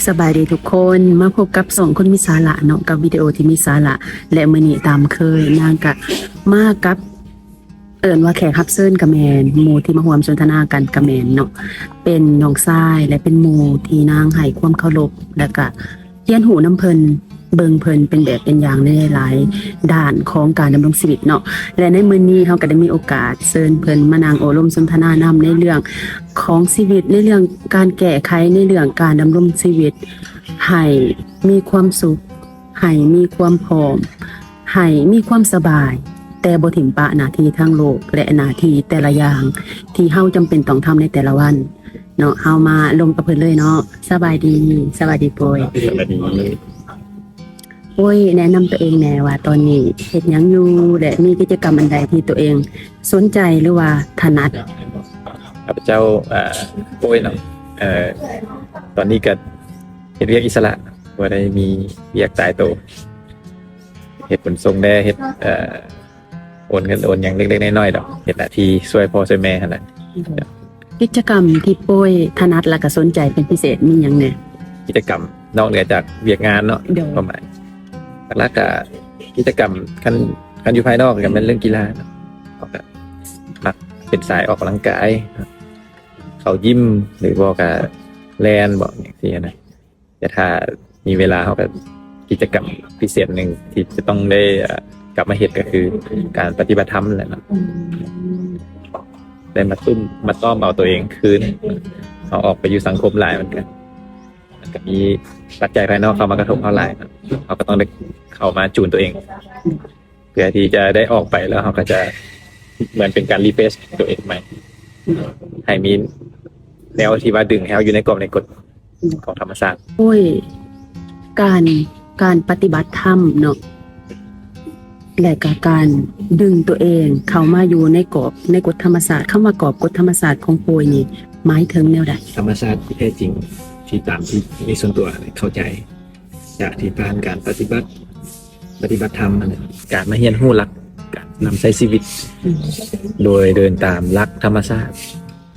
ສະບາຍດີທຸກຄົນ ມາພົບກັບຊ່ອງຄົນມີສາລະເນາະ ກັບວິດີໂອທີ່ມີສາລະ ແລະ ມື້ນີ້ຕາມເຄີຍ ນາງກະມາກັບ ເອີ້ນວ່າແຂກຮັບເຊີນກະແມ່ນ ໝູ່ທີ່ມາຮ່ວມສົນທະນາກັນກະແມ່ນເນາະ ເປັນນ້ອງຊາຍ ແລະ ເປັນໝູ່ທີ່ນາງໃຫ້ຄວາມເຄົາລົບ ແລະ ກະຮຽນຮູ້ນຳເພິ່ນ ເບິ່ງເພິ່ນເປັນແບບເປັນຢ່າງໃນຫຼາຍໆດ້ານຂອງການດຳລົງຊີວິດເນາະ ແລະ ໃນມື້ນີ້ເຮົາກະໄດ້ມີໂອກາດເຊີນເພິ່ນມານັ່ງໂອ້ລົມສົນທະນານຳໃນເລື່ອງຂອງຊີວິດ ໃນເລື່ອງການແກ້ໄຂ ໃນເລື່ອງການດຳລົງຊີວິດ ໃຫ້ມີຄວາມສຸກ ໃຫ້ມີຄວາມພ້ອມ ໃຫ້ມີຄວາມສະບາຍ ແຕ່ບໍ່ຖິ້ມປະໜ້າທີ່ທາງໂລກ ແລະ ໜ້າທີ່ແຕ່ລະຢ່າງທີ່ເຮົາຈຳເປັນຕ້ອງທຳໃນແຕ່ລະວັນເນາະ. ເຮົາມາລົມກັບເພິ່ນເລີຍເນາະ. ສະບາຍດີ ສະບາຍດີໂປ້ຍ. ສະບາຍດີ. ໂອ້ຍ ແນະນຳຕົວເອງແດ່ວ່າຕອນນີ້ເຮັດຫຍັງຢູ່ ແລະ ມີກິດຈະກຳອັນໃດທີ່ຕົວເອງສົນໃຈ ຫຼືວ່າຖະໜັດ? ຂ້າພະເຈົ້າ ເອີ ໂອ້ຍເນາະ ເອີ ຕອນນີ້ກະເຮັດວຽກອິດສະຫຼະ ບໍ່ໄດ້ມີວຽກຕາຍໂຕ ເຮັດຂົນສົ່ງແດ່ ເຮັດ ເອີ ໂອນເງິນໂອນຫຍັງເລັກໆນ້ອຍໆດອກ ເຮັດໜ້າທີ່ຊ່ວຍພໍ່ຊ່ວຍແມ່ຫັ້ນແຫຼະ. ກິດຈະກຳທີ່ໂປ້ຍຖະໜັດ ແລະ ກະສົນໃຈເປັນພິເສດມີຫຍັງແດ່? ກິດຈະກຳນອກເໜືອຈາກວຽກງານເນາະ ໂດຍ ຄວາມໝາຍຫຼັກໆກະກິດຈະກຳ ຄັນ ຄັນຢູ່ພາຍນອກກະແມ່ນເລື່ອງກິລາເນາະ ເຮົາກະມັກເປັນສາຍອອກກຳລັງກາຍ ເຂົ້າຢິມ ຫຼືບໍ່ກະແລ່ນບໍ ຈັ່ງຊີ້ນະ. ແຕ່ຖ້າມີເວລາເຮົາກະ ກິດຈະກຳພິເສດໜຶ່ງທີ່ຈະຕ້ອງໄດ້ ເອີ ກັບມາເຮັດກະຄືການປະຕິບັດທຳແຫຼະເນາະ ອືມ ໄດ້ມາຕຸ້ມ ມາຕ້ອມເອົາຕົວເອງຄືນ ເຮົາອອກໄປຢູ່ສັງຄົມຫຼາຍ ມັນກະ ມັນກະມີປັດໄຈພາຍນອກເຂົ້າມາກະທົບເຮົາຫຼາຍ ເຮົາກະຕ້ອງໄດ້ເຂົ້າມາຈູນຕົວເອງ ເພື່ອທີ່ຈະໄດ້ອອກໄປ ແລ້ວເຮົາກະຈະເໝືອນເປັນການຣີເຟຣຊຕົວເອງໃໝ່ ໃຫ້ມີແນວທີ່ວ່າດຶງໃຫ້ເຮົາຢູ່ໃນກອບໃນກົດຂອງທຳມະຊາດ. ໂອ້ຍ ການ ການປະຕິບັດທຳເນາະ ແລະກະການດຶງຕົວເອງເຂົ້າມາຢູ່ໃນກອບໃນກົດທຳມະຊາດ. ຄຳວ່າກອບກົດທຳມະຊາດຂອງໂປ້ຍນີ້ໝາຍເຖິງແນວໃດ? ທຳມະຊາດທີ່ແທ້ຈິງ ທີ່ຕາມທີ່ໃນສ່ວນຕົວເຂົ້າໃຈ ຈາກທີ່ຜ່ານການປະຕິບັດ ປະຕິບັດທຳຫັ້ນແຫຼະ ການມາຮຽນຮູ້ຫຼັກການນຳໃຊ້ຊີວິດ ອືມ ໂດຍເດີນຕາມຫຼັກທຳມະຊາດ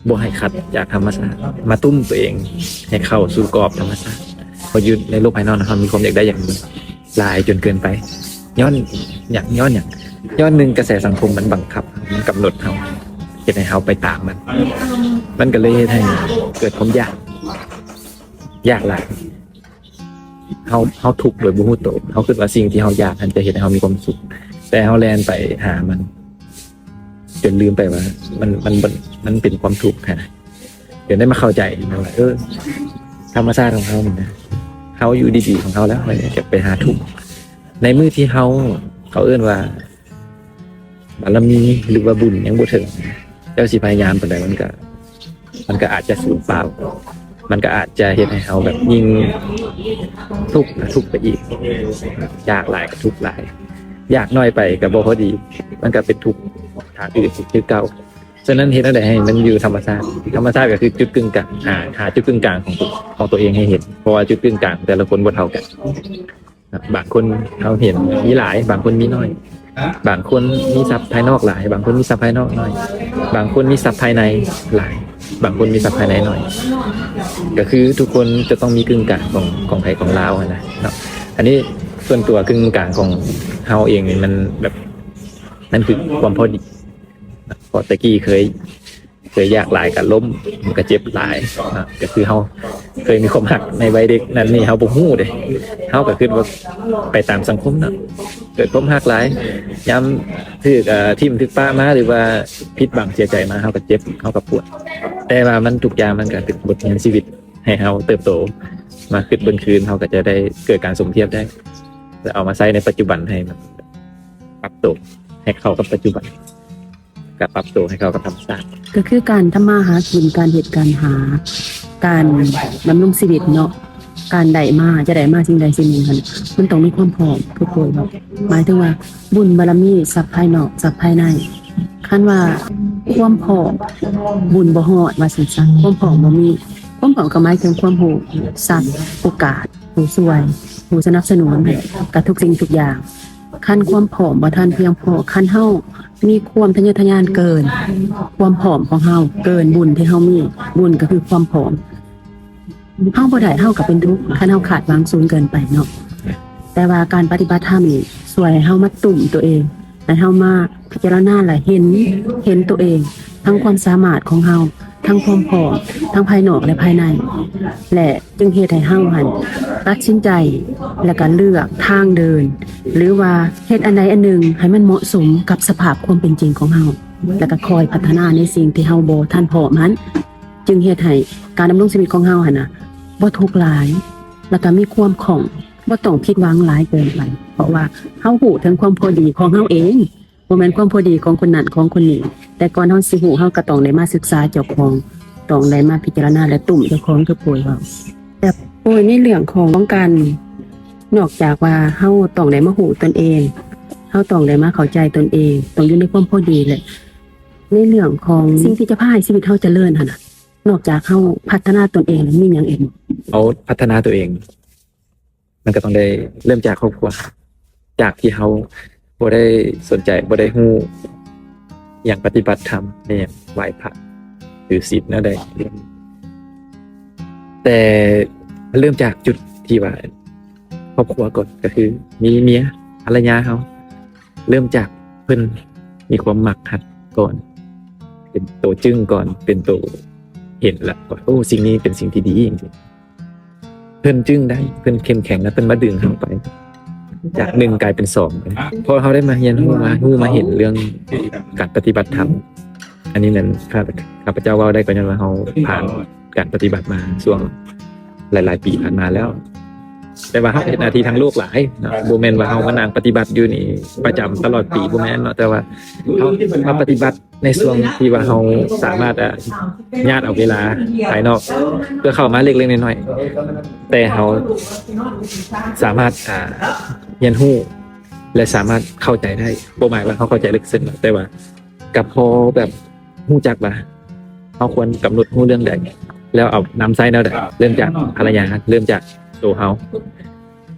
ບໍ່ໃຫ້ຂັດຈາກທຳມະຊາດ ມາຕຸ້ມຕົວເອງໃຫ້ເຂົ້າສູ່ກອບທຳມະຊາດ. ເພາະຢູ່ໃນໂລກພາຍນອກນະ ເຮົາມີຄວາມຢາກໄດ້ຢາກມີຫຼາຍຈົນເກີນໄປ ຍ້ອນຫຍັງ? ຍ້ອນຫຍັງ? ຍ້ອນໜຶ່ງ ກະແສສັງຄົມມັນບັງຄັບ ມັນກຳນົດເຮົາ ເຮັດໃຫ້ເຮົາໄປຕາມມັນ ມັນກະເລີຍເຮັດໃຫ້ເກີດຄວາມຢາກ ຢາກຫຼາຍ. ເຮົາ ເຮົາທຸກໂດຍບໍ່ຮູ້ໂຕ ເຮົາຄິດວ່າສິ່ງທີ່ເຮົາຢາກຫັ້ນຈະເຮັດໃຫ້ເຮົາມີຄວາມສຸກ ແຕ່ເຮົາແລ່ນໄປຫາມັນ ຈົນລືມໄປວ່າມັນ ມັນ ມັນ ມັນເປັນຄວາມທຸກຫັ້ນນະ. ຈົນໄດ້ມາເຂົ້າໃຈນະວ່າ ເອີ ທຳມະຊາດຂອງເຮົານີ້ນະ ເຮົາຢູ່ດີໆຂອງເຮົາແລ້ວ ເຮົາຢາກໄປຫາທຸກ ໃນມື້ທີ່ເຮົາ ເຂົາເອີ້ນວ່າ ບາລະມີ ຫຼືວ່າບຸນຍັງບໍ່ເຖິງ ເຈົ້າຊິພະຍາຍາມປານໃດ ມັນກະ ມັນກະອາດຈະສູນເປົ່າ ມັນກະອາດຈະເຮັດໃຫ້ເຮົາແບບຍິ່ງທຸກ ທຸກໄປອີກ ຢາກຫຼາຍກະທຸກຫຼາຍ ຢາກໜ້ອຍໄປກະບໍ່ພໍດີ ມັນກະເປັນທຸກທາງອື່ນອີກຄືເກົ່າ. ສະນັ້ນເຮັດແນວໃດໃຫ້ມັນຢູ່ທຳມະຊາດ? ທຳມະຊາດກະຄືຈຸດກຶ່ງກາງ ຫາ ຫາຈຸດກຶ່ງກາງຂອງຕົວ ຂອງຕົວເອງໃຫ້ເຫັນ ເພາະວ່າຈຸດກຶ່ງກາງແຕ່ລະຄົນບໍ່ເທົ່າກັນ. ບາງຄົນເຮົາເຫັນມີຫຼາຍ ບາງຄົນມີໜ້ອຍ ບາງຄົນມີຊັບພາຍນອກຫຼາຍ ບາງຄົນມີຊັບພາຍນອກໜ້ອຍ ບາງຄົນມີຊັບພາຍໃນຫຼາຍ ບາງຄົນມີຊັບພາຍໃນໜ້ອຍ ກະຄືທຸກຄົນຈະຕ້ອງມີກຶ່ງກາງຂອງ ຂອງໃຜຂອງລາວຫັ້ນນະເນາະ. ອັນນີ້ສ່ວນຕົວກຶ່ງກາງຂອງເຮົາເອງນີ້ ມັນແບບ ມັນຄືຄວາມພໍດີ ເພາະແຕ່ກີ້ເຄີຍ ເຄີຍຢາກຫຼາຍກະລົ້ມ ມັນກະເຈັບຫຼາຍນະ. ກະຄືເຮົາເຄີຍມີຄວາມຮັກໃນໄວເດັກນັ້ນນີ້ ເຮົາບໍ່ຮູ້ເດ້ ເຮົາກະຄິດວ່າໄປຕາມສັງຄົມເນາະ ເກີດຄວາມຮັກຫຼາຍ ຍາມຖືກ ເອີ ຖິ້ມຖືກປະມາ ຫຼືວ່າຜິດຫວັງເສຍໃຈມາ ເຮົາກະເຈັບ ເຮົາກະປວດ ແຕ່ວ່າມັນ ທຸກຢ່າງມັນກະເປັນບົດຮຽນຊີວິດ ໃຫ້ເຮົາເຕີບໂຕ ມາຄິດເບິ່ງຄືນ ເຮົາກະຈະໄດ້ເກີດການສົມທຽບໄດ້ ແລະເອົາມາໃຊ້ໃນປັດຈຸບັນໃຫ້ມັນປັບໂຕໃຫ້ເຂົ້າກັບປັດຈຸບັນ. ກະປັບໂຕໃຫ້ເຂົ້າກັບທຳມະຊາດ ກະຄືການທຳມາຫາກິນ ການເຮັດການຫາ ການດຳລົງຊີວິດເນາະ ການໄດ້ມາ ຈະໄດ້ມາສິ່ງໃດສິ່ງໜຶ່ງຫັ້ນ ມັນຕ້ອງມີຄວາມພ້ອມທຸກຄົນເນາະ. ໝາຍເຖິງວ່າບຸນບາລະມີ ຊັບພາຍນອກ ຊັບພາຍໃນ ຄັນວ່າຄວາມພ້ອມ ບຸນບໍ່ຮອດວ່າຊັ້ນຊະ ຄວາມພ້ອມບໍ່ມີ ຄວາມພ້ອມກະໝາຍເຖິງຄວາມຮູ້ ຊັບ ໂອກາດ ຜູ້ຊ່ວຍ ຜູ້ສະໜັບສະໜູນ ກະທຸກສິ່ງທຸກຢ່າງ. ຄັນຄວາມພ້ອມບໍ່ທັນພຽງພໍ ຄັນເຮົາມີຄວາມທະເຍີທະຍານເກີນຄວາມພ້ອມຂອງເຮົາ ເກີນບຸນທີ່ເຮົາມີ ບຸນກະຄືຄວາມພ້ອມ ເຮົາບໍ່ໄດ້ ເຮົາກໍເປັນທຸກ ຄັນເຮົາຄາດຫວັງສູງເກີນໄປເນາະ. ແຕ່ວ່າການປະຕິບັດທຳນີ້ຊ່ວຍໃຫ້ເຮົາມາຕຸ້ມຕົວເອງ ໃຫ້ເຮົາມາພິຈາລະນາ ແລະ ເຫັນ ເຫັນຕົວເອງ ທັງຄວາມສາມາດຂອງເຮົາ ທັງຄວາມພ້ອມ ທັງພາຍນອກ ແລະ ພາຍໃນ ແລະ ຈຶ່ງເຮັດໃຫ້ເຮົາຫັ້ນຕັດສິນໃຈ ແລະ ກໍເລືອກທາງເດີນ ຫຼືວ່າເຮັດອັນໃດອັນໜຶ່ງໃຫ້ມັນເໝາະສົມກັບສະພາບຄວາມເປັນຈິງຂອງເຮົາ ແລະ ກໍຄ່ອຍພັດທະນາໃນສິ່ງທີ່ເຮົາບໍ່ທັນພ້ອມຫັ້ນ ຈຶ່ງເຮັດໃຫ້ການດຳລົງຊີວິດຂອງເຮົາຫັ້ນນະ ບໍ່ທຸກຫຼາຍ ແລ້ວກໍມີຄວາມຄ່ອງ ບໍ່ຕ້ອງຜິດຫວັງຫຼາຍເກີນໄປ ເພາະວ່າເຮົາຮູ້ເຖິງຄວາມພໍດີຂອງເຮົາເອງ ບໍ່ແມ່ນຄວາມພໍດີຂອງຄົນນັ້ນຂອງຄົນນີ້. ແຕ່ກ່ອນເຮົາຊິຮູ້ ເຮົາກໍຕ້ອງໄດ້ມາສຶກສາເຈົ້າຂອງ ຕ້ອງໄດ້ມາພິຈາລະນາ ແລະ ຕຸ້ມເຈົ້າຂອງ ຄືໂປ້ຍເວົ້າ. ແຕ່ໂປ້ຍໃນເລື່ອງຂອງ ຂອງການ ນອກຈາກວ່າເຮົາຕ້ອງໄດ້ມາຮູ້ຕົນເອງ ເຮົາຕ້ອງໄດ້ມາເຂົ້າໃຈຕົນເອງ ຕ້ອງຢູ່ໃນຄວາມພໍດີ ແລະ ໃນເລື່ອງຂອງສິ່ງທີ່ຈະພາໃຫ້ຊີວິດເຮົາຈະເລີນຫັ້ນນະ ນອກຈາກເຮົາພັດທະນາຕົນເອງ ມີຫຍັງອີກ? ເຮົາພັດທະນາຕົວເອງ ມັນກໍຕ້ອງໄດ້ເລີ່ມຈາກຄອບຄົວ ຈາກທີ່ເຮົາບໍ່ໄດ້ສົນໃຈ ບໍ່ໄດ້ຮູ້ຫຍັງປະຕິບັດທຳ ແມ່ນຫຍັງ ໄຫວ້ພະ ຖືສິນແນວໃດ ແຕ່ເລີ່ມຈາກຈຸດທີ່ວ່າຄອບຄົວກ່ອນ ກໍຄືມີເມຍ ພັນລະຍາເຮົາ ເລີ່ມຈາກເພິ່ນມີຄວາມມັກຮັກກ່ອນ ເປັນໂຕຈຶ່ງກ່ອນ ເປັນໂຕເຫັນລະວ່າ ໂອ້ ສິ່ງນີ້ເປັນສິ່ງທີ່ດີຈັ່ງຊີ້ ເພິ່ນຈຶ່ງໄດ້ ເພິ່ນເຂັ້ມແຂງ ແລ້ວເພິ່ນມາດຶງເຮົາໄປ ຈາກໜຶ່ງກາຍເປັນສອງ ເພາະເຮົາໄດ້ມາຮຽນຮູ້ ມາຮູ້ມາເຫັນເລື່ອງການປະຕິບັດທຳ ອັນນີ້ນັ້ນ ຂ້າ ຂ້າພະເຈົ້າເວົ້າໄດ້ກໍຍ້ອນວ່າເຮົາຜ່ານການປະຕິບັດມາຊ່ວງຫຼາຍໆປີຜ່ານມາແລ້ວ ແຕ່ວ່າເຮົາເຮັດໜ້າທີ່ທາງໂລກຫຼາຍເນາະ ບໍ່ແມ່ນວ່າເຮົາມານັ່ງປະຕິບັດຢູ່ນີ້ປະຈຳຕະຫຼອດປີ ບໍ່ແມ່ນເນາະ ແຕ່ວ່າເຮົາມາປະຕິບັດ ໃນຊ່ວງທີ່ວ່າເຮົາສາມາດ ອາ ຍາດເອົາເວລາພາຍນອກ ເພື່ອເຂົ້າມາເລັກໆນ້ອຍໆ ແຕ່ເຮົາສາມາດ ອາ ຮຽນຮູ້ ແລະ ສາມາດເຂົ້າໃຈໄດ້ ບໍ່ໝາຍວ່າເຮົາເຂົ້າໃຈເລິກເຊິ່ງ ແຕ່ວ່າກໍພໍແບບຮູ້ຈັກວ່າເຮົາຄວນກຳນົດຮູ້ເລື່ອງໃດ ແລ້ວເອົານຳໃຊ້ແນວໃດ ເລີ່ມຈາກພັນລະຍາ ເລີ່ມຈາກໂຕເຮົາ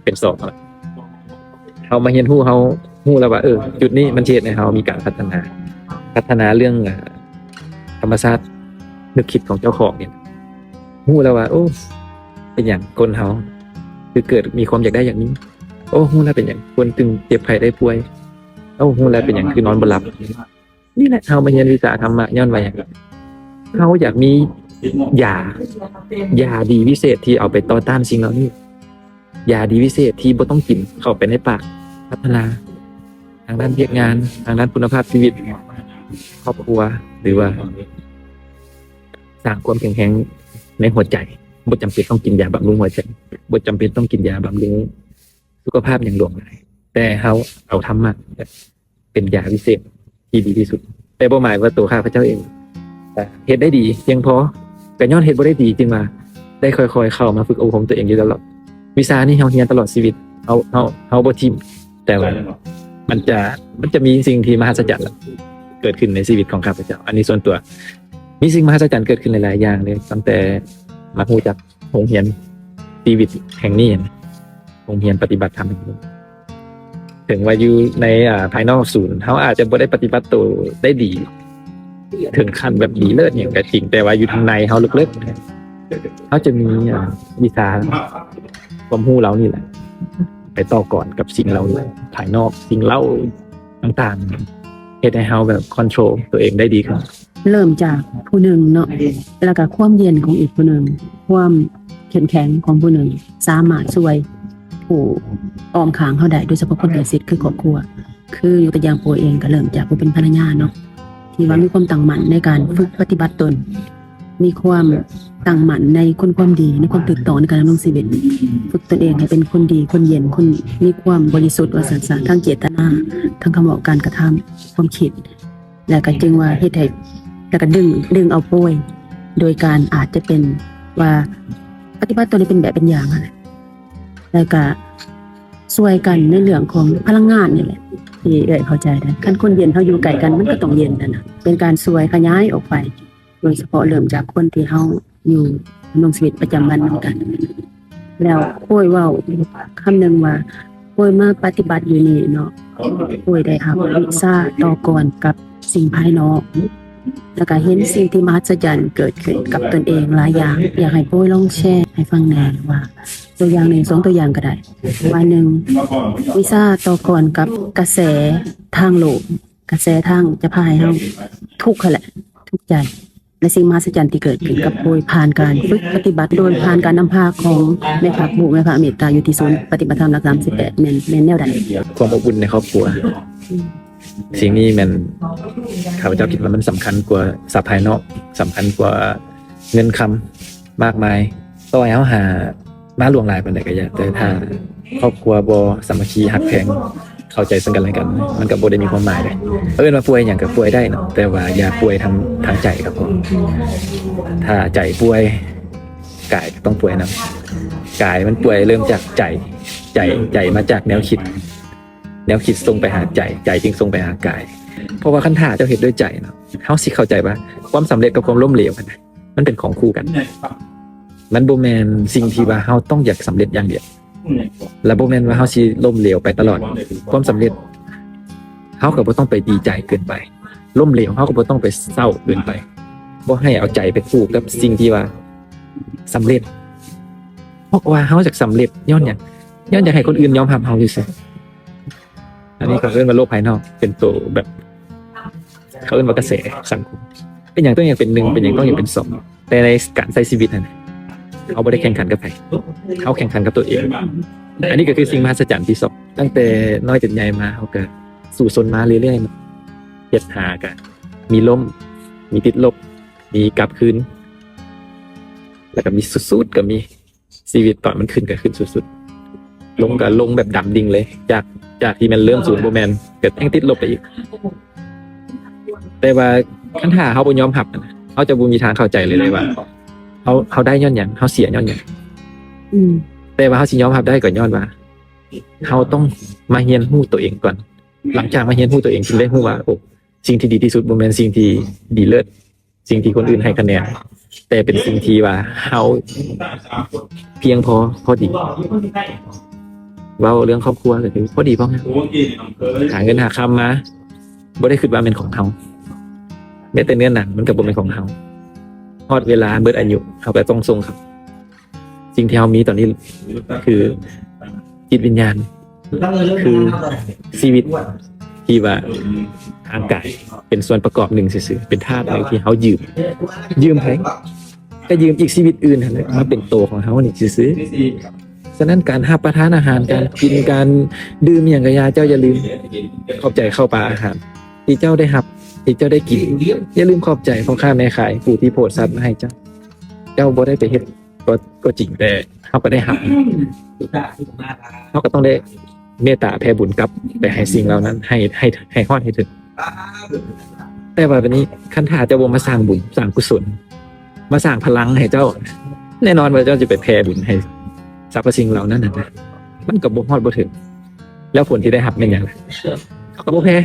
ເປັນສອງ ເຮົາມາຮຽນຮູ້ ເຮົາຮູ້ແລ້ວວ່າ ເອີ ຈຸດນີ້ມັນຊິເຮັດໃຫ້ເຮົາມີການພັດທະນາ ພັດທະນາເລື່ອງ ອາ ທຳມະຊາດນຶກຄິດຂອງເຈົ້າຂອງນີ້ ຮູ້ແລ້ວວ່າ ໂອ້ ເປັນຫຍັງຄົນເຮົາຄືເກີດມີຄວາມຢາກໄດ້ຢາກມີ ໂອ້ ຮູ້ແລ້ວເປັນຫຍັງຄົນຈຶ່ງເຈັບໄຂ້ໄດ້ປ່ວຍ ໂອ້ ຮູ້ແລ້ວເປັນຫຍັງຄືນອນບໍ່ຫຼັບ. ນີ້ແຫຼະ ເຮົາມາຮຽນວິຊາທຳມະ ຍ້ອນວ່າຫຍັງ? ເຮົາຢາກມີຢາ ຢາດີວິເສດທີ່ເອົາໄປຕໍ່ຕ້ານສິ່ງເຫຼົ່ານີ້ ຢາດີວິເສດທີ່ບໍ່ຕ້ອງກິນເຂົ້າໄປໃນປາກ ພັດທະນາທາງດ້ານວຽກງານ ທາງດ້ານຄຸນນະພາບຊີວິດ ຄອບຄົວ ຫຼືວ່າສ້າງຄວາມເຂັ້ມແຂງໃນຫົວໃຈ. ບໍ່ຈຳເປັນຕ້ອງກິນຢາບຳລຸງຫົວໃຈ ບໍ່ຈຳເປັນຕ້ອງກິນຢາບຳລຸງສຸຂະພາບຫຍັງຫຼວງຫຼາຍ ແຕ່ເຮົາເອົາທຳມະ ເປັນຢາວິເສດທີ່ດີທີ່ສຸດ ແຕ່ບໍ່ໝາຍວ່າໂຕຂ້າພະເຈົ້າເອງຈະເຮັດໄດ້ດີພຽງພໍ ກໍຍ້ອນເຮັດບໍ່ໄດ້ດີຈຶ່ງວ່າໄດ້ຄ່ອຍໆເຂົ້າມາຝຶກອົບຮົມຕົວເອງຢູ່ຕະຫຼອດ. ວິຊານີ້ເຮົາຮຽນຕະຫຼອດຊີວິດ ເຮົາ ເຮົາ ເຮົາບໍ່ຖິ້ມ ແຕ່ວ່າມັນຈະ ມັນຈະມີສິ່ງທີ່ມະຫັດສະຈັນເກີດຂຶ້ນໃນຊີວິດຂອງຂ້າພະເຈົ້າ ອັນນີ້ສ່ວນຕົວ ມີສິ່ງມະຫັດສະຈັນເກີດຂຶ້ນຫຼາຍໆຢ່າງເລີຍ ຕັ້ງແຕ່ມາຮູ້ຈັກ ໂຮງຮຽນຊີວິດແຫ່ງນີ້ ໂຮງຮຽນປະຕິບັດທຳແຫ່ງນີ້ ເຖິງວ່າຢູ່ໃນ ອາ ພາຍນອກສູນ ເຮົາອາດຈະບໍ່ໄດ້ປະຕິບັດໂຕໄດ້ດີເຖິງຂັ້ນແບບດີເລີດຫຍັງກໍຈິງ ແຕ່ວ່າຢູ່ທາງໃນເຮົາເລິກໆ ເຮົາຈະມີ ອາ ວິຊາຄວາມຮູ້ເຫຼົ່ານີ້ແຫຼະ ໄປຕໍ່ກ່ອນກັບສິ່ງເຫຼົ່ານີ້ ພາຍນອກ ສິ່ງເລົ່າຕ່າງໆ ເຮັດໃຫ້ເຮົາແບບຄອນໂທຣຕົວເອງໄດ້ດີຂຶ້ນ. ເລີ່ມຈາກຜູ້ໜຶ່ງເນາະ ແລ້ວກະຄວາມເຢັນຂອງອີກຜູ້ໜຶ່ງ ຄວາມເຂັ້ມແຂງຂອງຜູ້ໜຶ່ງ ສາມາດຊ່ວຍຜູ້ອ້ອມຂ້າງເຮົາໄດ້ ໂດຍສະເພາະຄົນໃກ້ຊິດຄືຄອບຄົວ. ຄືຍົກຕົວຢ່າງໂປ້ຍເອງ ກະເລີ່ມຈາກຜູ້ເປັນພັນລະຍາເນາະ ທີ່ວ່າມີຄວາມຕັ້ງໝັ້ນໃນການຝຶກປະຕິບັດຕົນ ມີຄວາມຕັ້ງໝັ້ນໃນຄຸນຄວາມດີ ໃນຄວາມຖືກຕ້ອງໃນການດຳລົງຊີວິດ ຝຶກຕົນເອງໃຫ້ເປັນຄົນດີ ຄົນເຢັນ ຄົນມີຄວາມບໍລິສຸດ ວ່າຊັ້ນຊະ ທັງເຈດຕະນາ ທັງຄຳເວົ້າ ການກະທຳ ຄວາມຄິດ ແລ້ວກໍຈຶ່ງວ່າເຮັດໃຫ້ ແລ້ວກໍດຶງ ດຶງເອົາໂປ້ຍ ໂດຍການອາດຈະເປັນວ່າປະຕິບັດຕົວນີ້ເປັນແບບເປັນຢ່າງຫັ້ນແຫຼະ ແລ້ວກໍຊ່ວຍກັນໃນເລື່ອງຂອງພະລັງງານນີ້ແຫຼະ ທີ່ເອື້ອຍເຂົ້າໃຈໄດ້ ຄັນຄົນເຢັນເຮົາຢູ່ໃກ້ກັນ ມັນກໍຕ້ອງເຢັນຫັ້ນນະ ເປັນການຊ່ວຍຂະຫຍາຍອອກໄປ ໂດຍສະເພາະເລີ່ມຈາກຄົນທີ່ເຮົາ ຢູ່ດຳລົງຊີວິດປະຈຳວັນນຳກັນ. ແລ້ວໂອ້ຍເວົ້າຄຳໜຶ່ງວ່າ ໂອ້ຍມາປະຕິບັດຢູ່ນີ້ເນາະ ໂອ້ຍໄດ້ຮັບວິຊາຕໍ່ກ່ອນກັບສິ່ງພາຍນອກ ແລ້ວກໍເຫັນສິ່ງທີ່ມະຫັດສະຈັນເກີດຂຶ້ນກັບຕົນເອງຫຼາຍຢ່າງ. ຢາກໃຫ້ໂປ້ຍລອງແຊໃຫ້ຟັງແດ່ວ່າ ຕົວຢ່າງໜຶ່ງ ສອງຕົວຢ່າງກໍໄດ້ ວ່າໜຶ່ງ ວິຊາຕໍ່ກ່ອນກັບກະແສທາງໂລກ ກະແສທາງຈະພາໃຫ້ເຮົາທຸກຫັ້ນແຫຼະ ທຸກໃຈ ແລະ ສິ່ງມະຫັດສະຈັນທີ່ເກີດຂຶ້ນກັບໂປ້ຍ ຜ່ານການຝຶກປະຕິບັດ ໂດຍຜ່ານການນຳພາຂອງແມ່ພະຜູ້ ແມ່ພະເມດຕາ ຢູ່ທີ່ສູນປະຕິບັດທຳຫຼັກສາມສິບແປດ ແມ່ນ ແມ່ນແນວໃດ? ຄວາມອົບອຸ່ນໃນຄອບຄົວ. ອືມ ສິ່ງນີ້ແມ່ນ ຂ້າພະເຈົ້າຄິດວ່າມັນສຳຄັນກວ່າຊັບພາຍນອກ, ສຳຄັນກວ່າເງິນຄຳມາກມາຍ. ຕໍ່ໃຫ້ເຮົາຫາມາຫຼວງຫຼາຍປານໃດກໍຢ່າ, ແຕ່ຖ້າຄອບຄົວບໍ່ສາມັກຄີຮັກແພງ ເຂົ້າໃຈເຊິ່ງກັນແລະກັນ ມັນກໍບໍ່ໄດ້ມີຄວາມໝາຍເດ. ເອີ້ນວ່າປ່ວຍຫຍັງກໍປ່ວຍໄດ້ເນາະ, ແຕ່ວ່າຢ່າປ່ວຍທາງ ທາງໃຈກໍພໍ. ຖ້າໃຈປ່ວຍ ກາຍກໍຕ້ອງປ່ວຍນຳ. ກາຍມັນປ່ວຍເລີ່ມຈາກໃຈ, ໃຈ ໃຈມາຈາກແນວຄິດ, ແນວຄິດສົ່ງໄປຫາໃຈ, ໃຈຈຶ່ງສົ່ງໄປຫາກາຍ. ເພາະວ່າຄັນຖ້າເຈົ້າເຮັດດ້ວຍໃຈເນາະ, ເຮົາຊິເຂົ້າໃຈວ່າຄວາມສຳເລັດກັບຄວາມລົ້ມເຫຼວຫັ້ນນະ ມັນເປັນຂອງຄູ່ກັນ. ມັນບໍ່ແມ່ນສິ່ງທີ່ວ່າເຮົາຕ້ອງຢາກສຳເລັດຢ່າງດຽວ ແລະ ບໍ່ແມ່ນວ່າເຮົາຊິລົ້ມເຫຼວໄປຕະຫຼອດ. ຄວາມສຳເລັດ ເຮົາກໍບໍ່ຕ້ອງໄປດີໃຈເກີນໄປ, ລົ້ມເຫຼວ ເຮົາກໍບໍ່ຕ້ອງໄປເສົ້າເກີນໄປ. ບໍ່ໃຫ້ເອົາໃຈໄປຜູກກັບສິ່ງທີ່ວ່າສຳເລັດ. ເພາະວ່າເຮົາຢາກສຳເລັດຍ້ອນຫຍັງ? ຍ້ອນຢາກໃຫ້ຄົນອື່ນຍອມຮັບເຮົາຊື່ໆ. ອັນນີ້ເຂົາເອີ້ນວ່າໂລກພາຍນອກ ເປັນໂຕແບບ ເຂົາເອີ້ນວ່າກະແສສັງຄົມ. ເປັນຫຍັງຕ້ອງຢາກເປັນໜຶ່ງ? ເປັນຫຍັງຕ້ອງຢາກເປັນສອງ? ແຕ່ໃນການໃຊ້ຊີວິດຫັ້ນ ເຮົາບໍ່ໄດ້ແຂ່ງຂັນກັບໃຜ, ເຮົາແຂ່ງຂັນກັບຕົວເອງ. ອັນນີ້ກໍຄືສິ່ງມະຫັດສະຈັນທີສອງ. ຕັ້ງແຕ່ນ້ອຍຈົນໃຫຍ່ມາ ເຮົາກໍສູ້ຊົນມາເລື້ອຍໆ, ເຮັດຫາກໍມີລົ້ມ, ມີຕິດລົບ, ມີກັບຄືນ, ແລ້ວກໍມີສຸດໆກໍມີ. ຊີວິດຕອນມັນຂຶ້ນກໍຂຶ້ນສຸດໆ, ລົງກໍລົງແບບດຳດິ່ງເລີຍ. ຈາກ ຈາກທີ່ແມ່ນເລີ່ມສູນ ບໍ່ແມ່ນ, ກໍແຮ່ງຕິດລົບໄປອີກ. ແຕ່ວ່າຄັນຖ້າເຮົາບໍ່ຍອມຮັບ, ເຮົາຈະບໍ່ມີທາງເຂົ້າໃຈເລີຍ ເລີຍວ່າ ເຮົາ ເຮົາໄດ້ຍ້ອນຫຍັງ, ເຮົາເສຍຍ້ອນຫຍັງ. ອືມ ແຕ່ວ່າເຮົາຊິຍອມຮັບໄດ້ ກໍຍ້ອນວ່າເຮົາຕ້ອງມາຮຽນຮູ້ຕົວເອງກ່ອນ. ຫຼັງຈາກມາຮຽນຮູ້ຕົວເອງ ຈຶ່ງໄດ້ຮູ້ວ່າ ໂອ້ ສິ່ງທີ່ດີທີ່ສຸດບໍ່ແມ່ນສິ່ງທີ່ດີເລີດ, ສິ່ງທີ່ຄົນອື່ນໃຫ້ຄະແນນ, ແຕ່ເປັນສິ່ງທີ່ວ່າເຮົາພຽງພໍ ພໍດີ. ເວົ້າເລື່ອງຄອບຄົວກໍຄືພໍດີພໍງາມ. ຫາເງິນຫາຄຳມາ ບໍ່ໄດ້ຄິດວ່າແມ່ນຂອງເຮົາ, ແມ້ແຕ່ເນື້ອໜັງມັນກໍບໍ່ແມ່ນຂອງເຮົາ. ຮອດເວລາເບິດອາຍຸ ເຮົາກໍຕ້ອງສົ່ງເຂົາ. ສິ່ງທີ່ເຮົາມີຕອນນີ້ຄືຈິດວິນຍານ, ຄືຊີວິດທີ່ວ່າຮ່າງກາຍເປັນສ່ວນປະກອບໜຶ່ງຊື່ໆ, ເປັນທາດໜຶ່ງທີ່ເຮົາຢືມ. ຢືມໃຜ? ກໍຢືມອີກຊີວິດອື່ນຫັ້ນແຫຼະ ມາເປັນໂຕຂອງເຮົານີ້ຊື່ໆ. ສະນັ້ນ ການຮັບປະທານອາຫານ, ການກິນ, ການດື່ມຫຍັງກໍຢ່າ, ເຈົ້າຢ່າລືມຂອບໃຈເຂົ້າປາອາຫານທີ່ເຈົ້າໄດ້ຮັບ, ທີ່ເຈົ້າໄດ້ກິນ. ຢ່າລືມຂອບໃຈພໍ່ຄ້າແມ່ຂາຍ ຜູ້ທີ່ໂພດສັດມາໃຫ້ເຈົ້າ. ເຈົ້າບໍ່ໄດ້ໄປເຮັດ ກໍ ກໍຈິງ, ແຕ່ເຮົາກໍໄດ້ຮັບ, ເຮົາກໍຕ້ອງໄດ້ເມດຕາແຜ່ບຸນກັບໄປໃຫ້ສິ່ງເຫຼົ່ານັ້ນ ໃຫ້ ໃຫ້ ໃຫ້ຮອດໃຫ້ເຖິງ. ແຕ່ວ່າບັດນີ້ ຄັນຖ້າເຈົ້າບໍ່ມາສ້າງບຸນ ສ້າງກຸສົນ ມາສ້າງພະລັງໃຫ້ເຈົ້າ, ແນ່ນອນວ່າເຈົ້າຈະໄປແຜ່ບຸນໃຫ້ສັບພະສິ່ງເຫຼົ່ານັ້ນນະ, ມັນກໍບໍ່ຮອດບໍ່ເຖິງ. ແລ້ວຜົນທີ່ໄດ້ຮັບແມ່ນຫຍັງ? ເຂົາກໍບໍ່ແຜ່,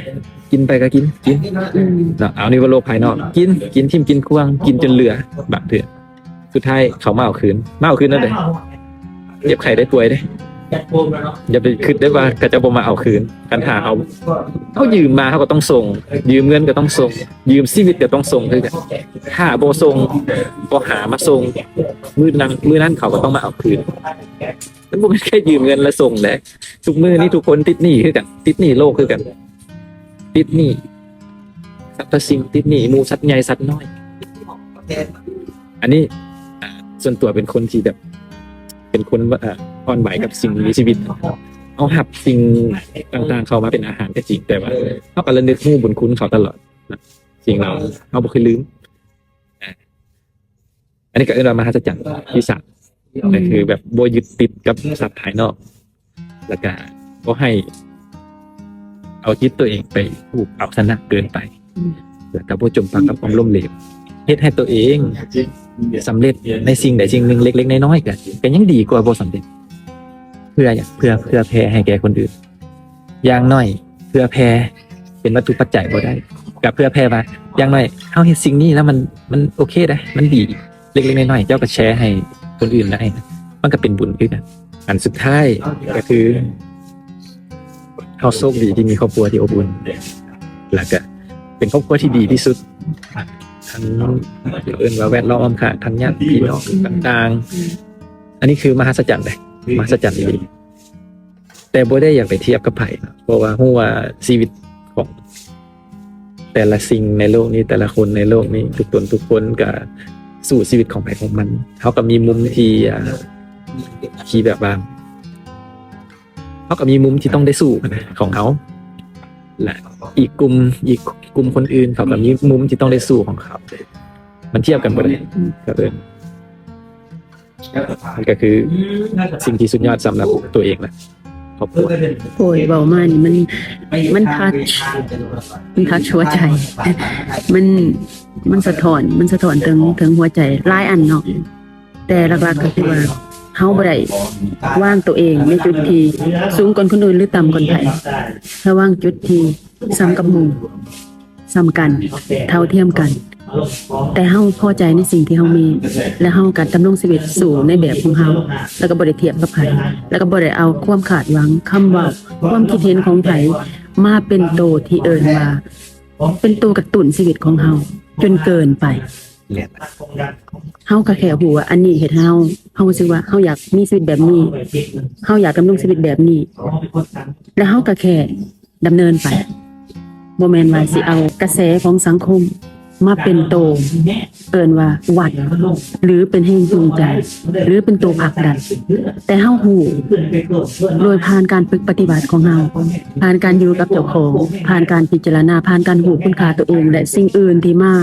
ກິນໄປກໍກິນ ກິນ ອືມ ເນາະ. ເອົາ ນີ້ວ່າໂລກພາຍນອກ, ກິນ ກິນຖິ້ມກິນຂວ້າງ ກິນຈົນເຫຼືອ. ບາງເທື່ອສຸດທ້າຍເຂົາມາເອົາຄືນ, ມາເອົາຄືນນັ້ນເດ້. ເຈັບໄຂ້ໄດ້ປ່ວຍເດ້, ຢ່າໄປຄິດໄດ້ວ່າເຂົາເຈົ້າບໍ່ມາເອົາຄືນ. ຄັນຖ້າເຮົາ ເຮົາຢືມມາ ເຮົາກໍຕ້ອງສົ່ງ, ຢືມເງິນກໍຕ້ອງສົ່ງ, ຢືມຊີວິດກໍຕ້ອງສົ່ງຄືກັນ. ຖ້າບໍ່ສົ່ງ, ບໍ່ຫາມາສົ່ງ, ມື້ນັ້ນ ມື້ນັ້ນເຂົາກໍຕ້ອງມາເອົາຄືນ. ມັນບໍ່ແມ່ນແຄ່ຢືມເງິນແລ້ວສົ່ງເດ້. ທຸກມື້ນີ້ທຸກຄົນຕິດໜີ້ຄືກັນ, ຕິດໜີ້ໂລກຄືກັນ, ຕິດໜີ້ສັບພະສິ່ງ, ຕິດໜີ້ໝູ່ສັດໃຫຍ່ສັດນ້ອຍ. ອັນນີ້ ອ່າ ສ່ວນຕົວເປັນຄົນທີ່ແບບ ເປັນຄົນ ເອີ ອ່ອນໄຫວກັບສິ່ງມີຊີວິດ. ເຮົາຮັບສິ່ງຕ່າງໆເຂົ້າມາເປັນອາຫານກໍຈິງ, ແຕ່ວ່າເຮົາກໍລະນຶກຮູ້ບຸນຄຸນເຂົາຕະຫຼອດນະ, ສິ່ງເຫຼົ່າເຮົາບໍ່ເຄີຍລືມ. ອ່າ ອັນນີ້ກໍເອີ້ນວ່າມະຫັດສະຈັນທີສາມ, ກໍຄືແບບບໍ່ຍຶດຕິດກັບສັບພາຍນອກ, ແລ້ວກໍບໍ່ໃຫ້ເອົາຈິດຕົວເອງໄປຜູກເອົາຊະນະເກີນໄປ, ອືມ ແລ້ວກໍບໍ່ຈົມປັກກັບຄວາມລົ້ມເຫຼວ. ເຮັດໃຫ້ຕົວເອງສຳເລັດໃນສິ່ງໃດສິ່ງໜຶ່ງເລັກໆນ້ອຍໆ ກໍ ກໍຍັງດີກວ່າບໍ່ສຳເລັດ. ເພື່ອຫຍັງ? ເພື່ອ ເພື່ອແຜ່ໃຫ້ແກ່ຄົນອື່ນ. ຢ່າງໜ້ອຍເພື່ອແຜ່ເປັນວັດຖຸປັດໄຈບໍ່ໄດ້, ກໍເພື່ອແຜ່ວ່າ ຢ່າງໜ້ອຍເຮົາເຮັດສິ່ງນີ້ແລ້ວມັນ ມັນໂອເຄເດ້, ມັນດີ. ເລັກໆນ້ອຍໆ ເຈົ້າກໍແຊໃຫ້ຄົນອື່ນໄດ້, ມັນກໍເປັນບຸນຄືກັນ. ອັນສຸດທ້າຍກໍຄື ເຮົາໂຊກດີທີ່ມີຄອບຄົວທີ່ອົບອຸ່ນ, ແລ້ວກໍ ເປັນຄອບຄົວທີ່ດີທີ່ສຸດ ທັງ ເອີ້ນວ່າແວດລ້ອມຂ້າງ ທັງຍາດພີ່ນ້ອງຕ່າງໆ ອັນນີ້ຄືມະຫັດສະຈັນເດ້ ມະຫັດສະຈັນອີ່ຫຼີ. ແຕ່ບໍ່ໄດ້ຢາກໄປທຽບກັບໃຜ ເພາະວ່າຮູ້ວ່າຊີວິດຂອງແຕ່ລະສິ່ງໃນໂລກນີ້ ແຕ່ລະຄົນໃນໂລກນີ້ ທຸກຕົນທຸກຄົນກະສູ້ຊີວິດຂອງໃຜຂອງມັນ. ເຮົາກໍມີມຸມທີ່ ອ່າ ທີ່ແບບວ່າ ເຮົາກໍມີມຸມທີ່ຕ້ອງໄດ້ສູ້ນະ ຂອງເຮົາ ແລະ ອີກກຸ່ມ ອີກກຸ່ມຄົນອື່ນເຂົາກໍມີມຸມທີ່ຕ້ອງໄດ້ສູ້ຂອງເຂົາ. ມັນທຽບກັນບໍ່ໄດ້ ກໍເອີ້ນ ມັນກໍຄືສິ່ງທີ່ສຸດຍອດສຳລັບຕົວເອງນະ ຄອບຄົວ. ໂອ້ຍ ເວົ້າມານີ້ມັນ ມັນທັດ ມັນທັດຫົວໃຈ ມັນ ມັນສະທ້ອນ ມັນສະທ້ອນເຖິງ ເຖິງຫົວໃຈຫຼາຍອັນເນາະ. ແຕ່ຫຼັກໆກໍຄືວ່າ ເຮົາບໍ່ໄດ້ວາງຕົວເອງໃນຈຸດທີ່ສູງກ່ອນຄົນອື່ນ ຫຼື ຕ່ຳກ່ອນໃຜ. ເຮົາວາງຈຸດທີ່ສ່ຳກັບໝູ່ ສ່ຳກັນ ເທົ່າທຽມກັນ ແຕ່ເຮົາພໍໃຈໃນສິ່ງທີ່ເຮົາມີ ແລະ ເຮົາກໍດຳລົງຊີວິດສູ້ໃນແບບຂອງເຮົາ ແລ້ວກໍບໍ່ໄດ້ທຽບກັບໃຜ ແລ້ວກໍບໍ່ໄດ້ເອົາຄວາມຄາດຫວັງ ຄຳເວົ້າ ຄວາມຄິດເຫັນຂອງໃຜ ມາເປັນໂຕທີ່ເອີ້ນວ່າ ເປັນໂຕກະຕຸ້ນຊີວິດຂອງເຮົາຈົນເກີນໄປ. ແມ່ນ. ເຮົາກະແຄ່ຮູ້ວ່າອັນນີ້ເຮັດໃຫ້ເຮົາ ເຮົາຮູ້ສຶກວ່າເຮົາຢາກມີຊີວິດແບບນີ້ ເຮົາຢາກດຳລົງຊີວິດແບບນີ້ ແລະ ເຮົາກະແຄ່ດຳເນີນໄປ ບໍ່ແມ່ນວ່າຊິເອົາກະແສຂອງສັງຄົມມາເປັນໂຕ ເອີ້ນວ່າວັດ ຫຼື ເປັນແຮງຈູງໃຈ ຫຼື ເປັນໂຕຜັກດັນ. ແຕ່ເຮົາຮູ້ໂດຍຜ່ານການຝຶກປະຕິບັດຂອງເຮົາ ຜ່ານການຢູ່ກັບເຈົ້າຂອງ ຜ່ານການພິຈາລະນາ ຜ່ານການຮູ້ຄຸນຄ່າຕົວເອງ ແລະ ສິ່ງອື່ນທີ່ມາ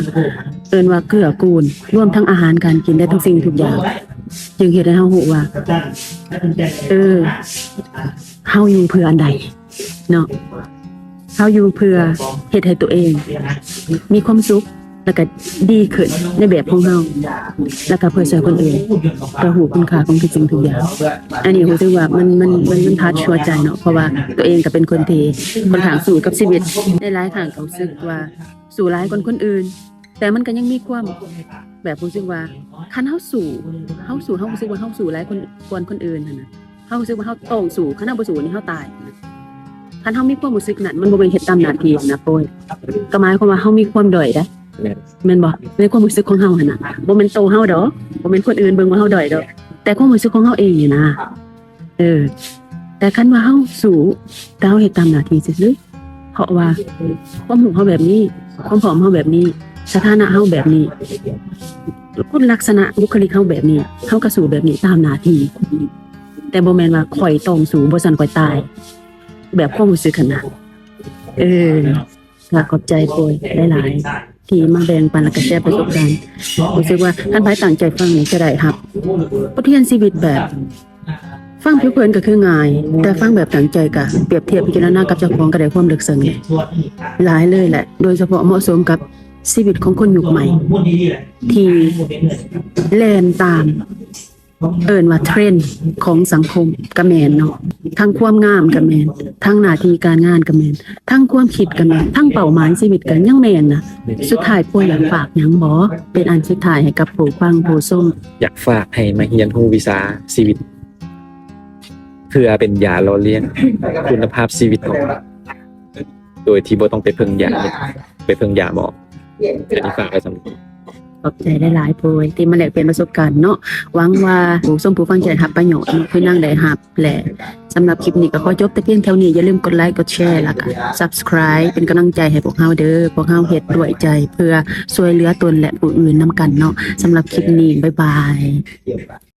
ເອີ້ນວ່າເກື້ອກູນ ລວມທັງອາຫານການກິນ ແລະ ທຸກສິ່ງທຸກຢ່າງ ຈຶ່ງເຮັດໃຫ້ເຮົາຮູ້ວ່າ ເອີ ເຮົາຢູ່ເພື່ອອັນໃດເນາະ. ເຮົາຢູ່ເພື່ອເຮັດໃຫ້ຕົວເອງມີຄວາມສຸກ ແລ້ວກະດີຂຶ້ນໃນແບບຂອງເຮົາ ແລ້ວກະເພື່ອຊ່ວຍຄົນອື່ນ ເພື່ອຮູ້ຄຸນຄ່າຂອງທຸກສິ່ງທຸກຢ່າງ. ອັນນີ້ຮູ້ສຶກວ່າມັນ ມັນ ມັນ ມັນທັດຫົວໃຈເນາະ ເພາະວ່າຕົວເອງກະເປັນຄົນທີ່ຄ່ອນຂ້າງສູ້ກັບຊີວິດ ໃນຫຼາຍຄັ້ງກະຮູ້ສຶກວ່າສູ້ຫຼາຍກວ່າຄົນອື່ນ ແຕ່ມັນກໍຍັງມີຄວາມແບບຮູ້ສຶກວ່າ ຄັນເຮົາສູ້ ເຮົາສູ້ ເຮົາຮູ້ສຶກວ່າເຮົາສູ້ຫຼາຍກວ່າຄົນອື່ນຫັ້ນນະ ເຮົາຮູ້ສຶກວ່າເຮົາຕ້ອງສູ້ ຄັນເຮົາບໍ່ສູ້ນີ້ເຮົາຕາຍ. ຄັນເຮົາມີຄວາມຮູ້ສຶກນັ້ນ ມັນບໍ່ແມ່ນເຮັດຕາມໜ້າທີ່ນະໂອ້ຍ ກໍໝາຍຄວາມວ່າເຮົາມີຄວາມດ້ອຍເດ້ ແມ່ນ ແມ່ນບໍ່? ໃນຄວາມຮູ້ສຶກຂອງເຮົາຫັ້ນນະ ບໍ່ແມ່ນໂຕເຮົາດອກ ບໍ່ແມ່ນຄົນອື່ນເບິ່ງວ່າເຮົາດ້ອຍດອກ ແຕ່ຄວາມຮູ້ສຶກຂອງເຮົາເອງນີ້ນະ. ເອີ ແຕ່ຄັນວ່າເຮົາສູ້ ແຕ່ເຮົາເຮັດຕາມໜ້າທີ່ຊື່ໆ ເພາະວ່າຄວາມຮູ້ເຮົາແບບນີ້ ຄວາມພ້ອມເຮົາແບບນີ້ ສະຖານະເຮົາແບບນີ້ ຄຸນລັກສະນະບຸກຄະລິກເຮົາແບບນີ້ ເຮົາກະສູ້ແບບນີ້ຕາມໜ້າທີ່ ແຕ່ບໍ່ແມ່ນວ່າຂ້ອຍຕ້ອງສູ້ ບໍ່ຊັ້ນຂ້ອຍຕາຍ ແບບຄວາມຮູ້ສຶກຫັ້ນນະ. ເອີ ກະຂອບໃຈໂປຍຫຼາຍໆ ທີ່ມາແບ່ງປັນ ແລະກະແຊປະສົບການ. ຮູ້ສຶກວ່າຄັນໃຜຕັ້ງໃຈຟັງນີ້ຈະໄດ້ຮັບບົດຮຽນຊີວິດແບບ ຟັງຜິວເຜິນກໍຄືງ່າຍ ແຕ່ຟັງແບບຕັ້ງໃຈກະປຽບທຽບພິຈາລະນາກັບເຈົ້າຂອງກໍໄດ້ຄວາມເລິກເຊິ່ງຫຼາຍເລີຍແຫຼະ ໂດຍສະເພາະເໝາະສົມກັບຊີວິດຂອງຄົນຍຸກໃໝ່ ທີ່ແລ່ນຕາມ ເອີ້ນວ່າເທຣນຂອງສັງຄົມກະແມ່ນເນາະ ທັງຄວາມງາມກະແມ່ນ ທັງໜ້າທີ່ການງານກະແມ່ນ ທັງຄວາມຄິດກະແມ່ນ ທັງເປົ້າໝາຍຊີວິດກະຍັງແມ່ນນະ. ສຸດທ້າຍໂປຍຢາກຝາກຫຍັງບໍ່ ເປັນອັນສຸດທ້າຍໃຫ້ກັບຜູ້ຟັງຜູ້ຊົມ? ຢາກຝາກໃຫ້ມາຮຽນຮູ້ວິຊາຊີວິດ ເພື່ອເປັນຢາຫຼໍ່ລ້ຽງຄຸນນະພາບຊີວິດຂອງເຮົາ ໂດຍທີ່ບໍ່ຕ້ອງໄປເພິ່ງຢາ ໄປເພິ່ງຢາໝໍ. ອັນນີ້ຝາກໄວ້ສ່ຳນີ້. ຂອບໃຈຫຼາຍໆໂປຍ ທີ່ມາແລກປ່ຽນປະສົບການເນາະ. ຫວັງວ່າຜູ້ຊົມຜູ້ຟັງຈະໄດ້ຮັບປະໂຫຍດເນາະ ຄືນາງໄດ້ຮັບແຫຼະ. ສຳລັບຄລິບນີ້ກໍຂໍຈົບແຕ່ພຽງເທົ່ານີ້. ຢ່າລືມກົດໄລ ກົດແຊ ແລ້ວກໍ Subscribe ເປັນກຳລັງໃຈໃຫ້ພວກເຮົາເດີ. ພວກເຮົາເຮັດດ້ວຍໃຈ ເພື່ອຊ່ວຍເຫຼືອຕົນ ແລະ ຜູ້ອື່ນນຳກັນເນາະ. ສຳລັບຄລິບນີ້ ບາຍບາຍ.